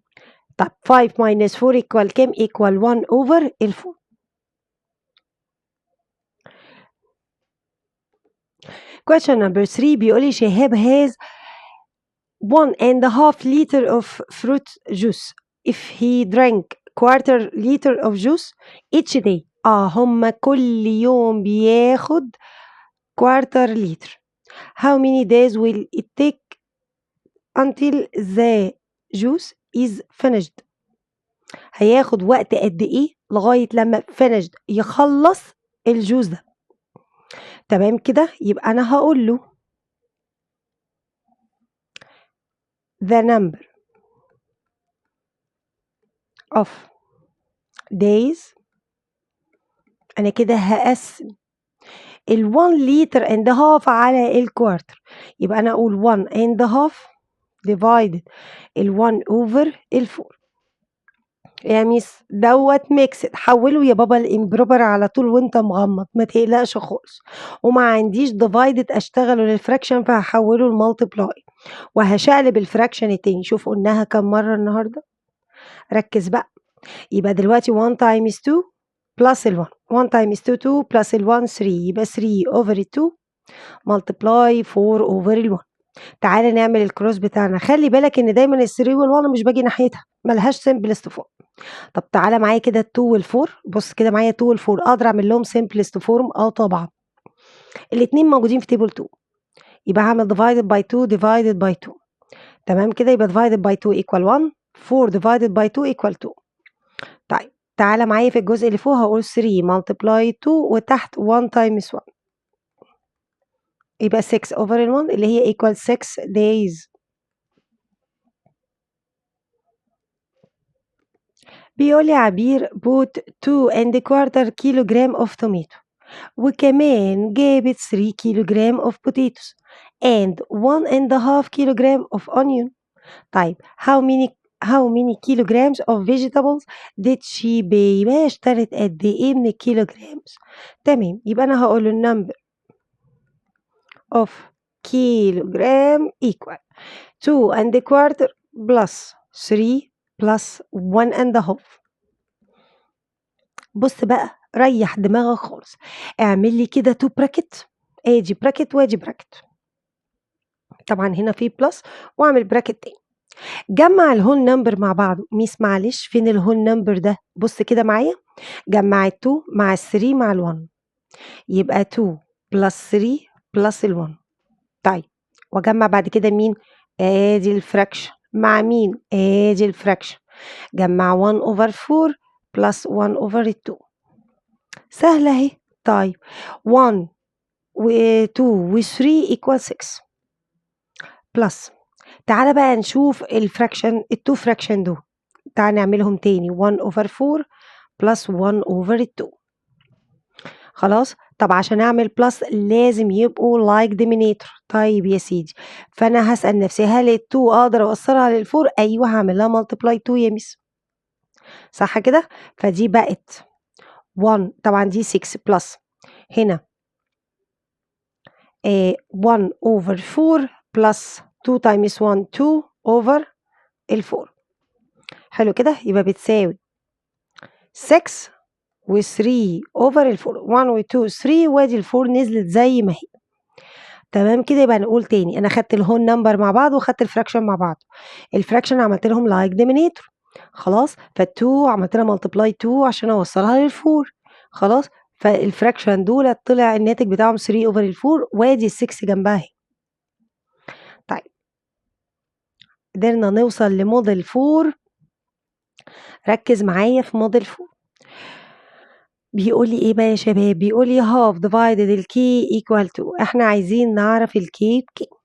طب 5 minus 4 equal كام؟ equal 1 over ال 4. Question number 3 بيقولي شهاب has 1.5 liter of fruit juice if he drank quarter liter of juice each day. هما كل يوم بياخد quarter liter. How many days will it take until the juice is finished؟ هياخد وقت قد ايه لغاية لما finished يخلص ال juice ده؟ تمام كده؟ يبقى أنا هقول له the number of days، أنا كده هقسم ال 1 liter and half على ال quarter، يبقى أنا أقول 1 and half divided ال 1 over ال 4. يا ميس دوت mixed، حوله يا بابا ال improper على طول وانت مغمض، ما تقلقش خالص. وما عنديش divided اشتغله لل fraction فهحوله ل multiply وهشقلب ال fraction التاني. شوف قلناها كم مرة النهاردة، ركز بقى. يبقى دلوقتي 1 times 2 plus ال 1، 1 times 2 2 plus ال 1 3، يبقى 3 over 2 multiply 4 over ال 1. تعالى نعمل ال cross بتاعنا. خلي بالك ان دايما ال 3 وال 1 مش باجي ناحيتها، ملهاش simplest form. طب تعالى معايا كده ال 2 وال 4، بص كده معايا 2 وال 4 اقدر اعمل لهم simplest form؟ طبعا الاتنين موجودين في table 2، يبقى هعمل divided by 2 divided by 2. تمام كده؟ يبقى divided by 2 equal 1، 4 divided by 2 equal 2. طيب تعالى معايا في الجزء اللي فوق هقول 3 multiply 2 وتحت 1 times 1، يبقى 6 over ال 1 اللي هي equal 6 days. بيقول لي عبير bought 2 and a quarter kilogram of tomato وكمان جابت 3 kilogram of potatoes and 1.5 kilogram of onion. طيب How many kilograms of vegetables did she buy؟ يبقى اشترت قد ايه من ال kilograms؟ تمام، يبقى انا هقول له number of kilogram equal 2 and a quarter plus 3 plus 1 and a half. بص بقى، ريح دماغك خالص، اعمل لي كده 2 bracket، ادي bracket وادي bracket، طبعا هنا في plus، واعمل bracket تاني. جمع ال whole number مع بعضه. miss معلش، فين ال whole number ده؟ بص كده معايا، جمع ال2 مع ال3 مع ال1، يبقى 2 plus 3 plus ال1. طيب، واجمع بعد كده مين؟ ادي ال fraction مع مين؟ ادي ال fraction. جمع 1 over 4 plus 1 over 2. سهلة اهي. طيب، 1 و 2 و 3 equal 6 plus. تعالى بقى نشوف ال fraction، ال two fraction دول، تعالى نعملهم تاني، 1 over 4 plus 1 over 2. خلاص، طب عشان اعمل plus لازم يبقوا like denominator. طيب يا سيدي، فانا هسأل نفسي: هل ال 2 اقدر اوصلها لل 4؟ ايوه، هعمل لها multiply 2 يا miss، صح كده؟ فدي بقت 1، طبعا دي 6 plus هنا 1 over 4 plus 2 times 1 2 over ال 4. حلو كده، يبقى بتساوي 6 و 3 over ال 4، 1 و 2 3، وادي ال 4 نزلت زي ما هي. تمام كده؟ يبقى نقول تاني: انا خدت ال whole number مع بعض وخدت ال fraction مع بعض، ال fraction عملت لهم like denominator. خلاص، فال2 عملت لها multiply 2 عشان اوصلها لل4. خلاص، فال fraction دول طلع الناتج بتاعهم 3 over ال4، وادي ال6 جنبها اهي. طيب، قدرنا نوصل لموديل 4. ركز معايا في موديل 4، بيقول لي ايه بقى يا شباب؟ بيقول لي half divided ال k equal 2. احنا عايزين نعرف ال k بكام.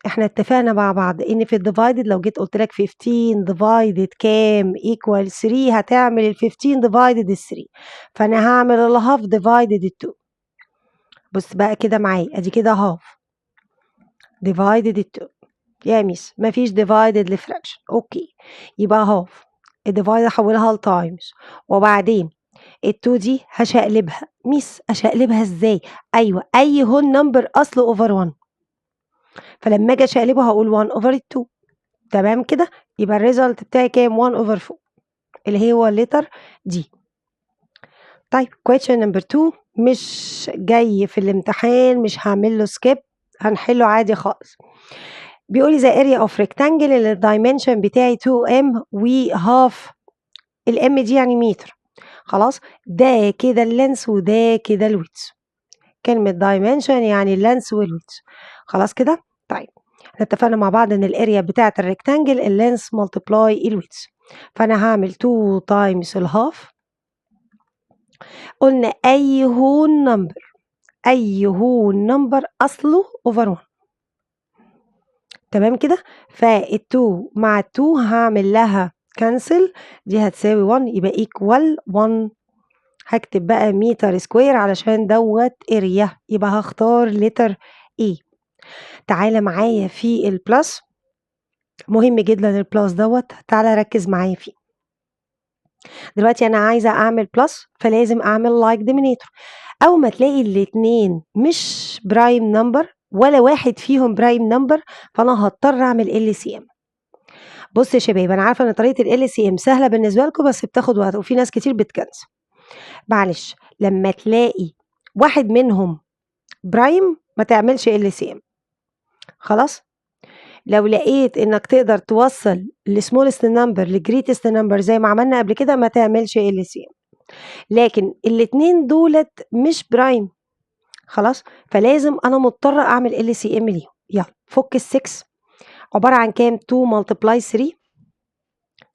احنا اتفقنا مع بعض ان في ال divided، لو جيت قلت لك 15 divided كام equal 3، هتعمل ال 15 divided ال 3، فانا هعمل ال half divided ال 2. بص بقى كده معايا، ادي كده half divided ال 2. يا miss مفيش divided ل fraction. okay، يبقى half ال divide احولها ل times، وبعدين ال2 دي هشقلبها. miss اشقلبها ازاي؟ ايوه، اي whole number اصله over 1، فلما اجي اشقلبه هقول 1 over 2. تمام كده؟ يبقى ال result بتاعي كام؟ 1 over 4، اللي هو ال letter D. طيب، question number 2 مش جاي في الامتحان، مش هعمل له skip، هنحله عادي خالص. بيقول لي the area of rectangle اللي ال dimension بتاعي 2m و half ال m دي يعني متر. خلاص، ده كده ال length وده كده ال width. كلمة dimension يعني ال length وال width. خلاص كده؟ طيب، احنا اتفقنا مع بعض ان ال area بتاعة ال rectangle ال length multiply ال width، فانا هعمل 2 times ال half. قلنا اي whole number، اي whole number اصله over 1. تمام كده؟ فال2 مع ال2 هعمل لها cancel، دي هتساوي 1، يبقى equal 1. هكتب بقى meter square علشان دوت area، يبقى هختار letter A. تعالى معايا في ال plus، مهم جدا ال plus دوت، تعالى ركز معايا فيه. دلوقتي انا عايزه اعمل plus، فلازم اعمل like denominator. اول ما تلاقي الاتنين مش prime number ولا واحد فيهم prime number، فانا هضطر اعمل LCM. بص يا شباب، انا عارفه ان طريقه ال LCM سهله بالنسبه لكم، بس بتاخد وقت وفي ناس كتير بتكنسل. معلش، لما تلاقي واحد منهم prime ما تعملش LCM. خلاص، لو لقيت انك تقدر توصل ال smallest number ل greatest number زي ما عملنا قبل كده، ما تعملش LCM. لكن الاتنين دولت مش prime، خلاص، فلازم انا مضطره اعمل LCM ليهم. يلا فك ال 6، عباره عن كام؟ 2 multiply 3.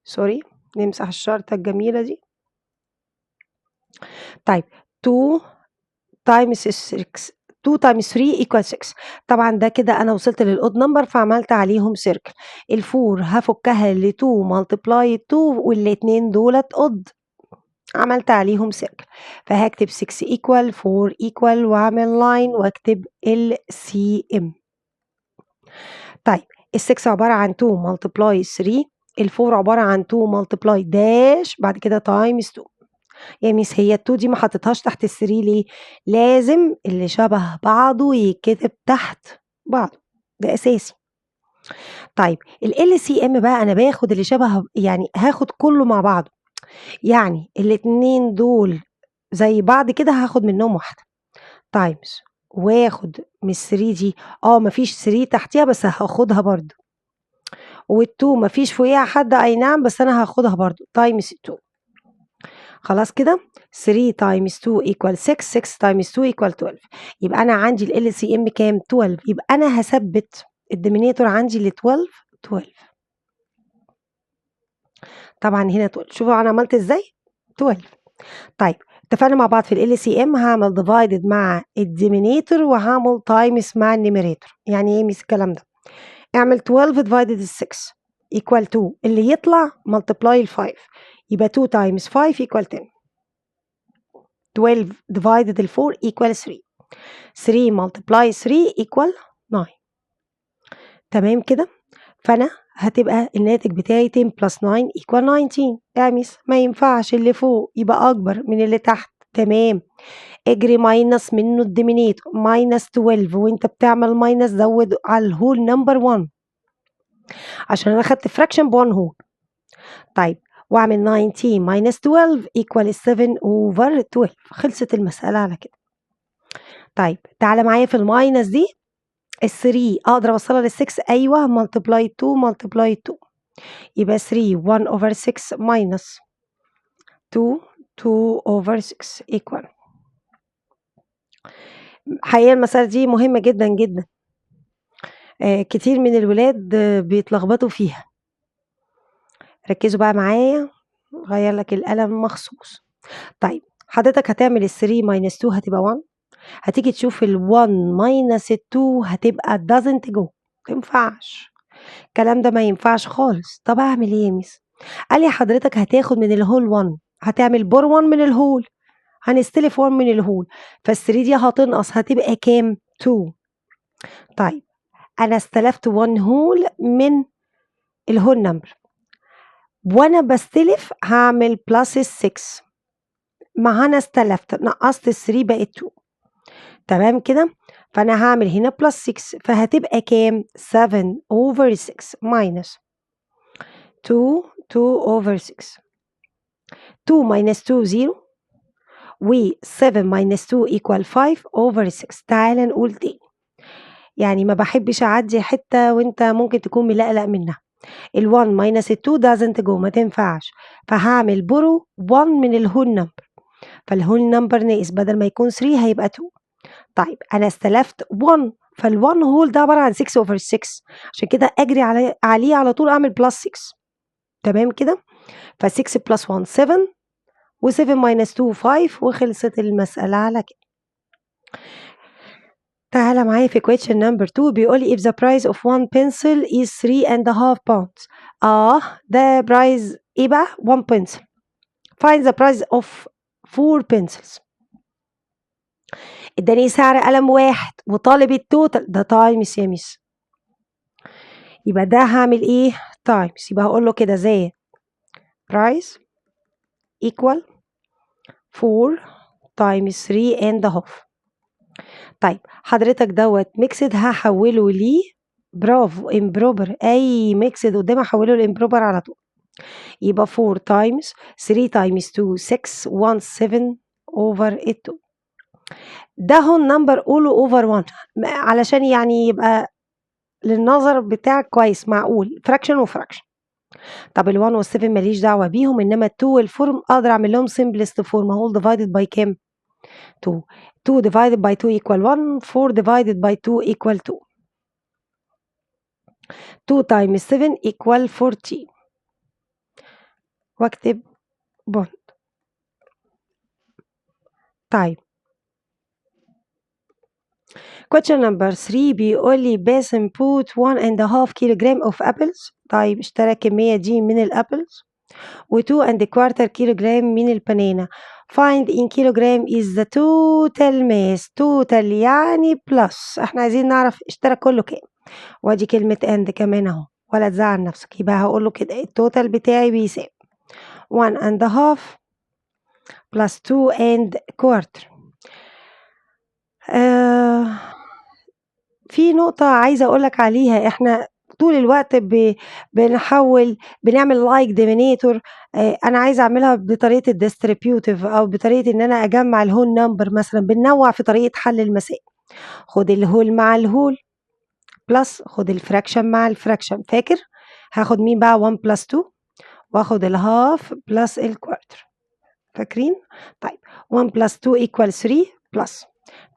sorry، نمسح الشرطه الجميله دي. طيب، 2 times 6، 2 times 3 equal 6. طبعا ده كده انا وصلت لل odd number، فعملت عليهم circle. ال four هفكها ل 2 multiply 2، والاتنين دولت odd، عملت عليهم circle، فهكتب 6 equal 4 equal واعمل line واكتب LCM. طيب، ال 6 عبارة عن 2 multiply 3 ال 4 عبارة عن 2 multiply dash بعد كده times 2. يا ميس هي ال 2 دي ما حطيتهاش تحت ال 3 ليه؟ لازم اللي شبه بعضه يتكتب تحت بعضه، ده أساسي. طيب ال LCM بقى أنا باخد اللي شبه، يعني هاخد كله مع بعضه، يعني الاتنين دول زي بعض كده هاخد منهم واحدة times، واخد من ال 3 دي، مفيش 3 تحتيها بس هاخدها برضو، وال2 مفيش فوقيها حد، اي نعم بس انا هاخدها برضو times 2. خلاص كده 3 times 2 equal 6، 6 times 2 equal 12. يبقى انا عندي ال LCM كام؟ 12. يبقى انا هثبت ال denominator عندي ل 12، 12 طبعا هنا 12. شوفوا انا عملت ازاي 12. طيب اتفقنا مع بعض في ال LCM هعمل divided مع ال denominator وهعمل times مع ال numerator. يعني ايه ميس الكلام ده؟ اعمل 12 divided 6 equal 2، اللي يطلع multiply ال 5، يبقى 2 times 5 equal 10. 12 divided ال 4 equal 3، 3 multiply 3 equal 9. تمام كده؟ فأنا هتبقى الناتج بتاعي 10 plus 9 equal 19. يا ميس ما ينفعش اللي فوق يبقى أكبر من اللي تحت. تمام، اجري minus منه ال denominator minus 12، وانت بتعمل minus زود على ال whole number 1 عشان انا خدت fraction ب 1 whole. طيب واعمل 19 minus 12 equal 7 over 12. خلصت المسألة على كده. طيب تعالى معايا في ال minus دي، ال 3 اقدر اوصلها لل 6؟ ايوه، multiply 2 multiply 2، يبقى 3 1 over 6 minus 2 2 over 6 equal. حقيقة المسألة دي مهمة جدا جدا، كتير من الولاد بيتلخبطوا فيها. ركزوا بقى معايا، غير لك القلم مخصوص. طيب حضرتك هتعمل ال 3 minus 2 هتبقى 1، هتيجي تشوف ال 1 minus ال 2 هتبقى doesn't go، متنفعش الكلام ده، ما ينفعش خالص. طب اعمل ايه يا ميس؟ قال لي حضرتك هتاخد من ال whole 1، هتعمل borrow 1 من ال whole، هنستلف 1 من ال whole، فال 3 دي هتنقص هتبقى كام؟ 2. طيب انا استلفت 1 whole من ال whole number، وانا بستلف هعمل plus 6، ما انا استلفت نقصت ال 3 بقت 2. تمام كده؟ فانا هعمل هنا plus 6، فهتبقى كام؟ 7 over 6 minus 2 2 over 6. 2 minus 2 0، و 7 minus 2 equal 5 over 6. تعالى نقول تاني، يعني ما بحبش اعدي حتة وانت ممكن تكون ملقلق منها. ال 1 minus ال 2 doesn't go، ما تنفعش، فهعمل borrow 1 من ال whole number، فال whole number ناقص، بدل ما يكون 3 هيبقى 2. طيب انا استلفت 1، فال 1 whole ده عبارة عن 6 over 6، عشان كده اجري عليه على طول اعمل plus 6. تمام كده؟ ف 6 plus 1 7، و 7 minus 2 5، وخلصت المسألة على كده. تعالى معايا في question number 2، بيقول لي if the price of one pencil is 3.5 pounds. ده price ايه بقى؟ one pencil. find the price of four pencils. اداني سعر قلم واحد وطالب ال total، ده times يا ميس، يبقى ده هعمل ايه؟ times. يبقى هقول له كده the price equal 4 times 3 and a half. طيب حضرتك دوت mixed، هحوله ليه برافو improper، اي mixed قدامي احوله ل improper على طول. يبقى 4 times 3 times 2 6 1 7 over 2. ده whole number قوله over 1 علشان يعني يبقى للنظر بتاعك كويس، معقول fraction و fraction. طب ال 1 وال 7 ماليش دعوة بيهم، انما ال 2 وال 4 اقدر اعمل لهم simplest form. هقول divided by كام؟ 2. 2 divided by 2 equal 1، 4 divided by 2 equal 2. 2 times 7 equal 14، واكتب pound. طيب question number 3 بيقول لي باسم bought 1.5 kilogram of apples. طيب اشترى الكمية دي من ال apples و 2 and quarter kilogram من ال banana. find in kilogram is the total mass. total يعني plus، احنا عايزين نعرف اشترى كله كام، وادي كلمة and كمان اهو. ولا تزعل نفسك. يبقى هقول له كده ال total بتاعي بيساوي 1 and a half plus 2 and quarter. في نقطة عايزة أقول لك عليها، إحنا طول الوقت بنحول بنعمل like denominator. أنا عايزة أعملها بطريقة ال distributive أو بطريقة إن أنا أجمع ال whole number مثلا، بننوع في طريقة حل المسائل. خد ال whole مع ال whole plus خد ال fraction مع ال fraction. فاكر؟ هاخد مين بقى؟ 1 plus 2 واخد ال half plus ال quarter، فاكرين؟ طيب، 1 plus 2 equal 3 plus،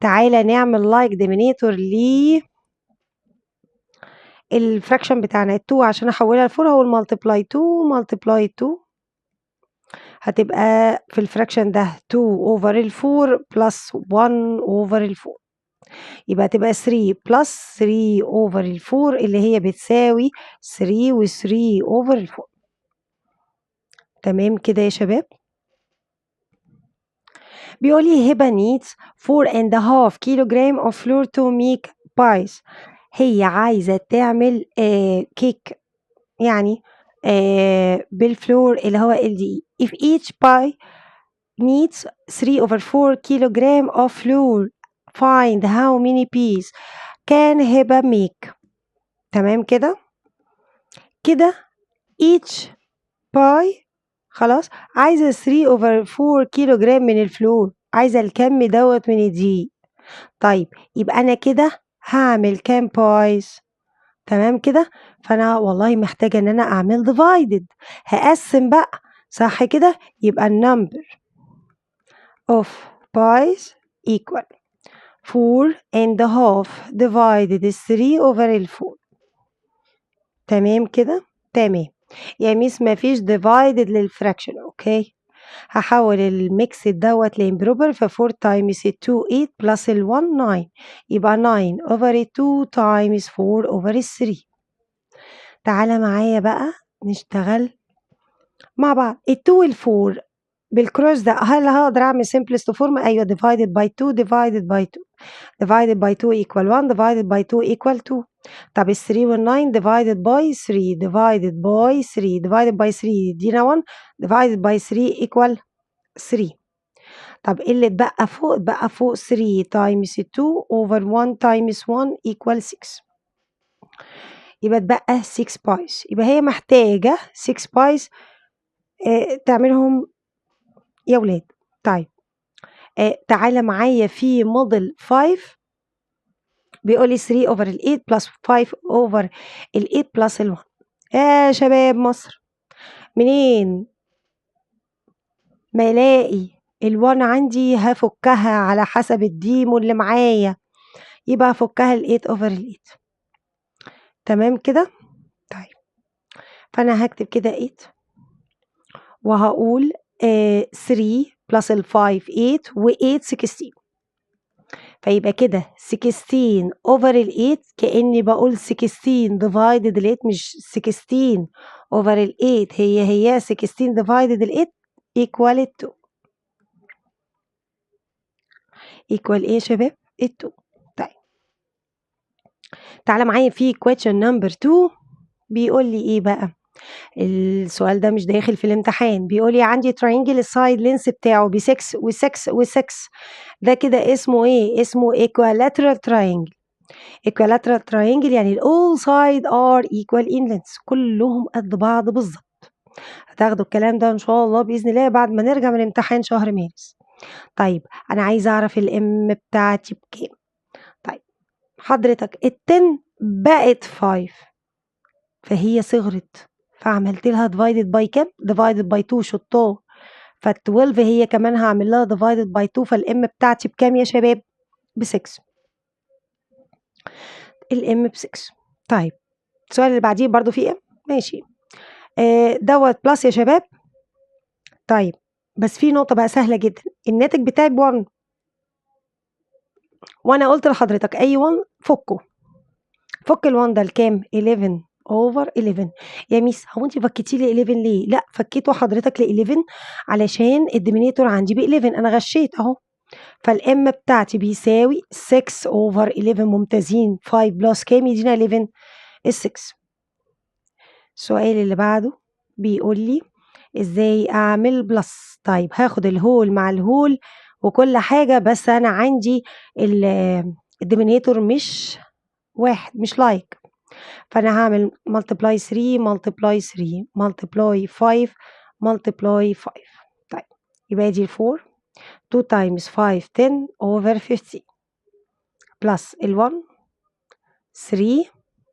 تعالى نعمل like denominator ل ال fraction بتاعنا 2 عشان احولها ل 4، هو multiply 2 multiply 2، هتبقى في ال fraction ده 2 over ال 4 plus 1 over ال 4، يبقى تبقى 3 plus 3 over ال 4 اللي هي بتساوي 3 و 3 over ال 4. تمام كده يا شباب؟ بيقول لي هبة needs 4 and a half kilogram of flour to make pies. هي عايزة تعمل كيك يعني بال flour اللي هو الدقيق. if each pie needs 3 over 4 kilogram of flour، find how many pies can هبة make. تمام كده؟ كده each pie خلاص عايزة 3 over 4 كيلو جرام من ال flour، عايزة الكم دوت من الدقيق. طيب، يبقى أنا كده هعمل كام pies؟ تمام كده؟ فأنا والله محتاجة إن أنا أعمل divided، هقسم بقى، صح كده؟ يبقى number of pies equal 4 and a half divided 3 over ال 4. تمام كده؟ تمام يا ميس. مفيش divided لل fraction. okay، هحول ال mix دوت ل improper، ف 4 times 2 8 plus ال 1 9، يبقى 9 over 2 times 4 over 3. تعالى معايا بقى نشتغل مع بعض. ال 2 وال 4 بال cross ده، هل هقدر اعمل simplest form؟ ايوه، divided by 2 divided by 2 divided by 2 equal 1 divided by 2 equal 2. طب ال 3 وال 9 divided by 3 divided by 3 divided by 3 يدينا 1 divided by 3 equal 3. طب ايه اللي اتبقى فوق؟ اتبقى فوق 3 times 2 over 1 times 1 equal 6، يبقى اتبقى 6 pies. يبقى هي محتاجة 6 pies تعملهم يا ولاد. طيب، تعالى معايا في موديل 5، بيقول لي 3 over ال 8 plus 5 over ال 8 plus ال 1. يا شباب مصر، منين ما الاقي ال1 عندي هفكها على حسب ال demo اللي معايا، يبقى هفكها ال 8 over ال 8. تمام كده؟ طيب، فانا هكتب كده 8 وهقول 3 plus ال 5 8 و 8 16، فيبقى كده 16 over ال 8، كأني بقول 16 divided ال 8، مش 16 over ال 8، هي هي 16 divided ال 8 equal 2. equal ايه يا شباب؟ 2. طيب، تعالى معايا في question number 2، بيقول لي ايه بقى؟ السؤال ده مش داخل في الامتحان. بيقول لي عندي triangle ال side length بتاعه ب 6 و6 و6، ده كده اسمه ايه؟ اسمه equilateral triangle. equilateral triangle يعني all side are equal in length، كلهم قد بعض بالظبط. هتاخدوا الكلام ده ان شاء الله باذن الله بعد ما نرجع من امتحان شهر مارس. طيب، انا عايزه اعرف ال M بتاعتي بكام. طيب، حضرتك ال 10 بقت 5، فهي صغرت، فعملت لها divided by كام؟ divided by 2. شطار. فال 12 هي كمان هعمل لها divided by 2، فال M بتاعتي بكام يا شباب؟ ب 6. ال M ب 6. طيب، السؤال اللي بعديه برضو فيه M، ماشي. دوت plus يا شباب. طيب، بس في نقطة بقى سهلة جدا، الناتج بتاعي ب 1، وانا قلت لحضرتك اي 1 فكه. فك ال 1 ده لكام؟ 11 over 11. يا ميس، هو انت فكيتي لي 11 ليه؟ لا، فكيته حضرتك ل 11 علشان ال denominator عندي ب 11، انا غشيت اهو. فال M بتاعتي بيساوي 6 over 11. ممتازين. 5 plus كام يدينا 11؟ ال 6. السؤال اللي بعده بيقول لي ازاي اعمل plus. طيب هاخد ال whole مع ال whole وكل حاجة، بس انا عندي ال denominator مش واحد، مش like، فانا هعمل multiply 3 multiply 3 multiply 5 multiply 5. طيب يبقى دي 4، 2 times 5 10 over 15 plus ال 1 3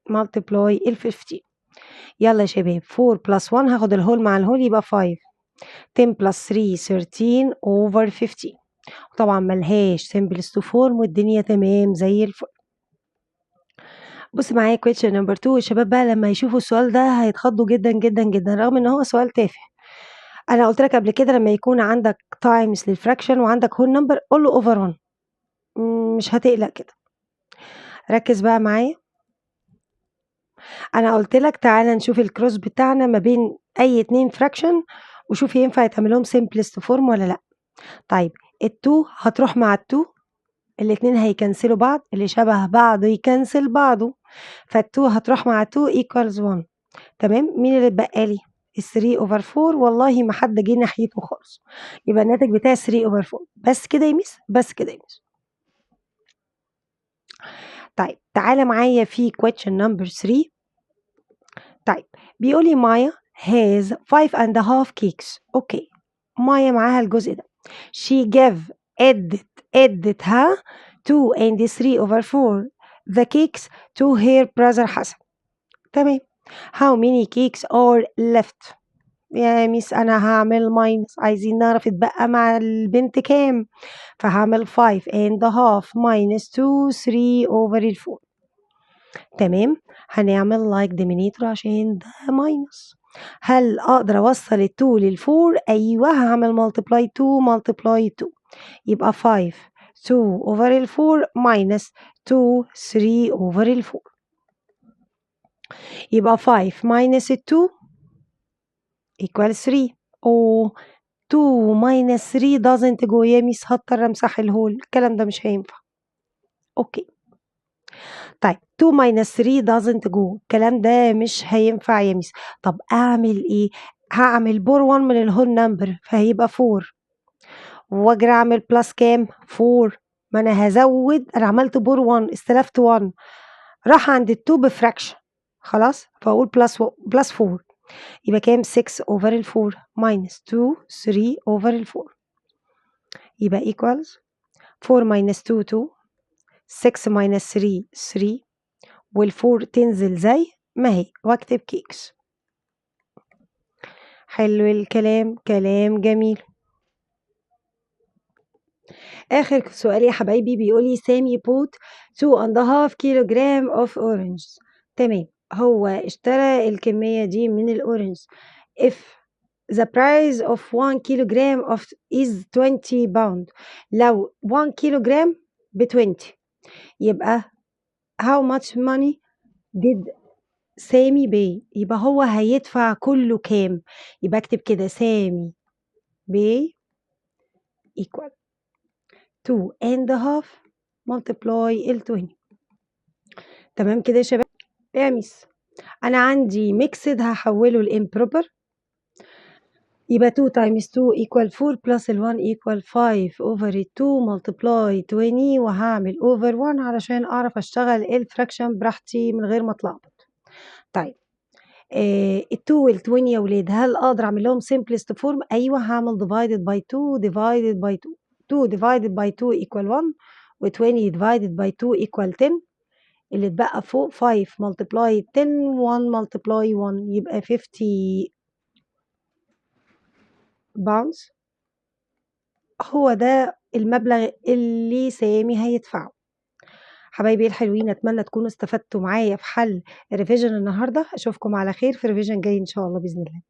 multiply ال 15. يلا يا شباب، 4 plus 1، هاخد ال whole مع ال whole يبقى 5، 10 plus 3 13 over 15. طبعا ملهاش simplest form والدنيا تمام زي الفل. بص معايا question number 2. الشباب بقى لما يشوفوا السؤال ده هيتخضوا جدا جدا جدا، رغم ان هو سؤال تافه. انا قلت لك قبل كده لما يكون عندك times لل fraction وعندك whole number قول له over 1، مش هتقلق كده. ركز بقى معايا، انا قلت لك تعالى نشوف ال cross بتاعنا ما بين اي اتنين fraction وشوف ينفع يتعمل لهم simplest form ولا لا. طيب ال two هتروح مع ال two، الاتنين هي cancel وا بعض، اللي شبه بعضه ي cancel بعضه، فال two هتروح مع 2 equals 1. تمام، مين اللي اتبقى لي؟ ال 3 over 4. والله ما حد جه ناحيته خالص، يبقى الناتج بتاعي 3 over 4. بس كده يا ميس؟ بس كده يا ميس. طيب تعالى معايا في question number 3. طيب بيقول لي مايا has 5 and a half cakes. okay، مايا معاها الجزء ده، she gave ادت ها 2 and 3 over 4 the cakes to her brother حسن. تمام، how many cakes are left؟ يا ميس انا هعمل minus، عايزين نعرف اتبقى مع البنت كام، فهعمل 5 and a half minus 2 3 over 4. تمام، هنعمل like denominator عشان ده minus. هل اقدر اوصل ال 2 لل 4؟ ايوه، هعمل multiply 2 multiply 2، يبقى 5 2 over ال 4 minus 2 3 over ال 4، يبقى 5 minus 2 equal 3. أو 2 minus 3 doesn't go. يا ميس هضطر امسح ال whole، الكلام ده مش هينفع. okay، طيب 2 minus 3 doesn't go، الكلام ده مش هينفع يا ميس. طب اعمل ايه؟ هعمل borrow 1 من ال whole number، فهيبقى 4، واجري اعمل plus كام؟ 4. ما انا هزود، انا عملت borrow 1، استلفت 1، راح عند ال 2 ب fraction، خلاص، فاقول plus 4، يبقى كام؟ 6 over ال 4 minus 2 3 over ال 4، يبقى equals 4 minus 2 2، 6 minus 3 3، وال 4 تنزل زي ما هي واكتب cakes. حلو الكلام، كلام جميل. آخر سؤال يا حبايبي بيقول لي سامي bought 2.5 kilogram of oranges. تمام، هو اشترى الكمية دي من ال orange. if the price of 1 kilogram of is 20 pound، لو 1 كيلوجرام ب 20، يبقى how much money did سامي pay؟ يبقى هو هيدفع كله كام؟ يبقى اكتب كده سامي pay equal 2 and a half multiply ال 20. تمام كده يا شباب؟ يا ميس انا عندي mixed هحوله ل improper، يبقى 2 times 2 equal 4 plus ال 1 equal 5 over 2 multiply 20، وهعمل over 1 علشان اعرف اشتغل ال fraction براحتي من غير ما اتلخبط. طيب ال 2 وال 20 يا ولاد، هل اقدر اعمل لهم simplest form؟ ايوه، هعمل divided by 2 divided by 2. 2 divided by 2 equal 1 و 20 divided by 2 equal 10. اللي اتبقى فوق 5 multiply 10، 1 multiply 1، يبقى 50 pounds. هو ده المبلغ اللي سامي هيدفعه. حبايبي الحلوين، اتمنى تكونوا استفدتوا معايا في حل ال revision النهارده. اشوفكم على خير في revision جاي ان شاء الله باذن الله.